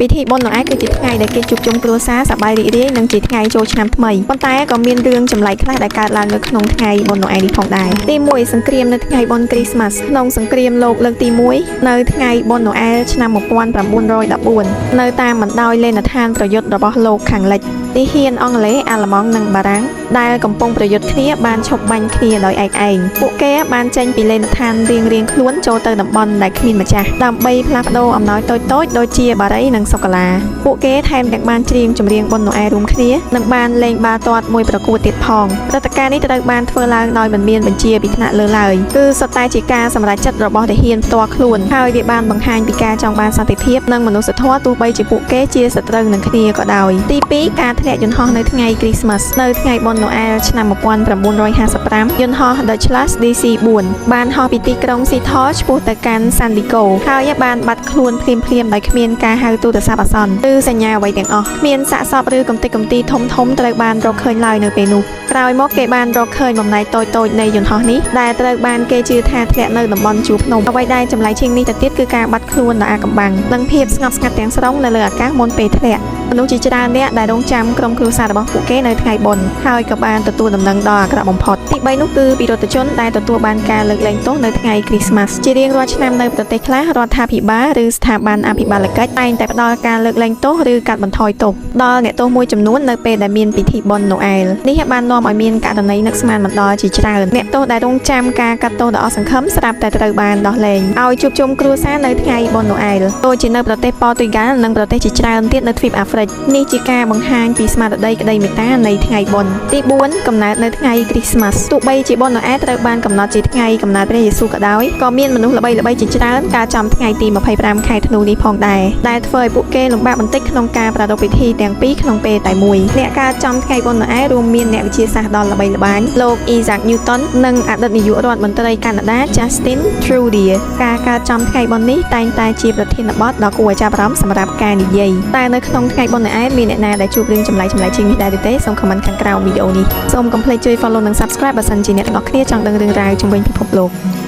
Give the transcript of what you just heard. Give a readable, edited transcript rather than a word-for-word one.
ពិធីបុណ្យណូអែលគឺជាថ្ងៃដែលគេជួបជុំគ្រួសារសប្បាយរីករាយនិងជាថ្ងៃចូលឆ្នាំថ្មីប៉ុន្តែក៏មានរឿងចម្លែកខ្លះដែលកើតឡើងនៅក្នុងថ្ងៃបុណ្យណូអែលនេះផងដែរទី1សង្គ្រាមនៅថ្ងៃបុណ្យគ្រីស្មាស់ក្នុងសង្គ្រាមលោកលើកទី1នៅថ្ងៃបុណ្យណូអែលឆ្នាំ1914នៅតាមបណ្ដោយលេណដ្ឋានប្រយុទ្ធរបស់លោកខាងលិចទាហានអង់គ្លេសអាល្លឺម៉ង់និងបារាំងដែលកំពុងប្រយុទ្ធគ្នាបានឈប់បាញ់គ្នាដោយឯកឯងពួកគេបានចេញពីលេណដ្ឋានរៀងៗខ្លួនចូលទៅតំបន់ដែលគ្មានម្ចាស់ដើម្បីផ្លាស់ប្ដូរអំណោយតូចៗដូចជាបារីនិងសូកូឡាពួកគេថែមទាំងបានច្រៀងចម្រៀងបុណ្យណូអែលរួមគ្នានិងបានលេងបាល់ទាត់មួយប្រកួតទៀតផងព្រឹត្តិការណ៍នេះត្រូវបានធ្វើឡើងដោយមិនមានបញ្ជាពីថ្នាក់លើឡើយគឺសុទ្ធតែជាការសម្រេចចិត្តរបស់ទាហានផ្ទាល់ខ្លួនហើយវាបានបង្ហាញពីការចង់បានសន្តិភាពនិងមនុស្សធម៌ទោះបីជាពួកគេជាសត្រូវនឹងគ្នាក៏ដោយទី2ការធ្លាក់យន្តហោះនៅថ្ងៃគ្រីស្មាស់នៅថ្ងៃបុណ្យណូអែលឆ្នាំ1955យន្តហោះ Douglas DC-4 បានហោះពីទីក្រុង Seattle ឆ្ពោះទៅកាន់ San Diego ហើយបានបាត់ខ្លួនភ្លាមៗដោយគ្មានការហៅទូរស័ព្ទអាសន្នឬសញ្ញាអ្វីទាំងអស់គ្មានសាកសពឬកំទេចកំទីធំៗត្រូវបានរកឃើញឡើយនៅពេលនោះក្រោយមកគេបានរកឃើញបំណែកតូចៗនៃយន្តហោះនេះដែលត្រូវបានគេជឿថាធ្លាក់នៅតំបន់ជួរភ្នំអ្វីដែលចម្លែកជាងនេះទៅទៀតគឺការបាត់ខ្លួនដ៏អាថ៌កំបាំងនិងភាពស្ងប់ស្ងាត់ទាំងស្រុងនៅលើអាកាសមុនពេលធ្លាក់មនុស្សជាច្រើនអ្នកដែលរងចាំក្រុមគ្រួសាររបស់ពួកគេនៅថ្ងៃបុណ្យហើយក៏បានទទួលដំណឹងដ៏អាក្រក់បំផុតទី3នោះគឺពិរុទ្ធជនដែលទទួលបានការលើកលែងទោសនៅថ្ងៃគ្រីស្មាស់ជារៀងរាល់ឆ្នាំនៅប្រទេសខ្លះរដ្ឋាភិបាលឬស្ថាប័នអភិបាលកិច្ចតែងតែផ្ដល់ការលើកលែងទោសឬកាត់បន្ថយទោសដល់អ្នកទោសមួយចំនួននៅពេលដែលមានពិធីបុណ្យណូអែលនេះបាននាំឲ្យមានករណីនឹកស្មានមិនដល់ជាច្រើនអ្នកទោសដែលរងចាំការកាត់ទោសដ៏អស់សង្ឃឹមស្រាប់តែត្រូវបានដោះលែងឲ្យជួបជុំគ្រួសារនៅថ្ងៃបុណ្យណូអែលដូចជានៅប្រទេសប៉ូទុយហ្គាល់និងប្រទេសជាច្រើនទៀតនៅទ្វីបអាហ្វ្រិកនេះជាការបង្ហាញពីស្មារតីក្តីមេត្តានៃថ្ងៃបុណ្យទី4កំណើតនៅថ្ងៃគ្រីស្មាស់ទោះបីជាបុណ្យណូអែលត្រូវបានកំណត់ជាថ្ងៃកំណើតព្រះយេស៊ូវក៏ដោយក៏មានមនុស្សល្បីៗជាច្រើនកើតចំថ្ងៃទី25ខែធ្នូនេះផងដែរដែលធ្វើឲ្យពួកគេលំបាកបន្តិចក្នុងការប្រារព្ធពិធីទាំងពីរក្នុងពេលតែមួយអ្នកកើតចំថ្ងៃបុណ្យណូអែលរួមមានអ្នកវិទ្យាសាស្ត្រដ៏ល្បីល្បាញលោក Isaac Newton និងអតីតនាយករដ្ឋមន្ត្រីកាណាដា Justin Trudeau ការកើតចំថ្ងៃបុណ្យនេះតែងតែជាប្រធានបទដ៏គួរឲ្យចាប់អារម្មណ៍សម្រាប់ការនិយាយតែនៅក្នុងថ្ងៃបុណ្យណូអែលមានអ្នកណាដែលជួបរឿងចម្លែកៗជាងនេះដែរឬទេសូម comment ខាងក្រោមវីដេអូនេះសូមកុំភ្លេចជួយ follow និង subscribe បើសិនជាអ្នកទាំងអស់គ្នាចង់ដឹងរឿងរ៉ាវជុំវិញពិភពលោក។